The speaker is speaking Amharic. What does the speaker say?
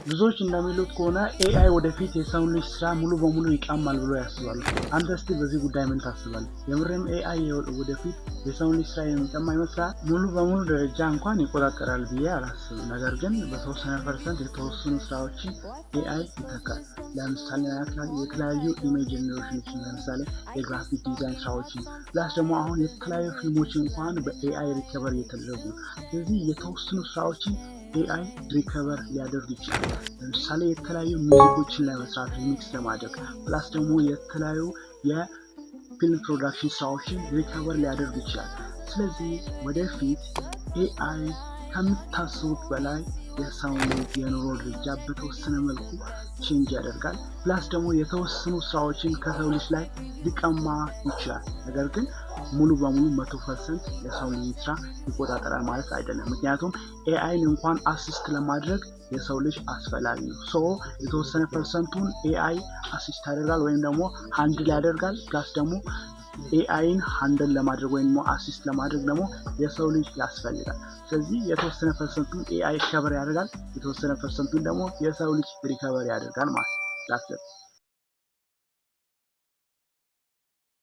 ብዙዎች እንደሚሉት ከሆነ AI ወደፊት የሰውን ልጅ ስራ ሙሉ በሙሉ ይቀማል ብሎ ያስባሉ። አንተ እስቲ በዚህ ጉዳይ ምን ታስባለህ? የምርም AI ወደፊት የሰውን ልጅ ስራ የሚቀማ ይመስላል? ሙሉ በሙሉ ደረጃ እንኳን ይቆጣጠራል ብዬ አላስብም። ነገር ግን በተወሰነ percent የተወሰኑ ስራዎችን AI ይተካል። ለምሳሌ የተለያዩ image generation ኖችን፣ ለምሳሌ የ graphic design ስራዎችን፣ plus ደግሞ አሁን የተለያዩ ፊልሞች እንኳን በ AI recover እየተደረጉ ነው። ስለዚህ የተወሰኑ ስራዎችን AI recover ሊያደርግ ይችላል። ለምሳሌ የተለያዩ music ኦችን ለመስራት፣ remix ለማድረግ፣ plus ደግሞ የተለያዩ የፊልም production ስራዎችን recover ሊያደርግ ይችላል። ስለዚህ ወደፊት AI ከምታስቡት በላይ የሰውን ልጅ የኑሮ ደረጃ በተወሰነ መልኩ change ያደርጋል። Plus ደግሞ የተወሰኑ ስራዎችን ከሰው ልጅ ላይ ሊቀማ ይችላል። ነገር ግን ሙሉ በሙሉ 100% የሰው ልጅ ስራ ይቆጣጠራል ማለት አይደለም። ምክንያቱም AI ን እንኳን assist ለማድረግ የሰው ልጅ አስፈላጊ ነው። So የተወሰነ percent ኡን AI assist ያደርጋል ወይም ደግሞ handle ያደርጋል። Plus ደግሞ AI ን handle ለማድረግ ወይም ደግሞ assist ለማድረግ ደግሞ የሰው ልጅ ያስፈልጋል። ስለዚህ የተወሰነ percent ኡን AI cover ያደርጋል፣ የተወሰነ percent ኡን ደግሞ የሰው ልጅ recover ያደርጋል ማለት ነው።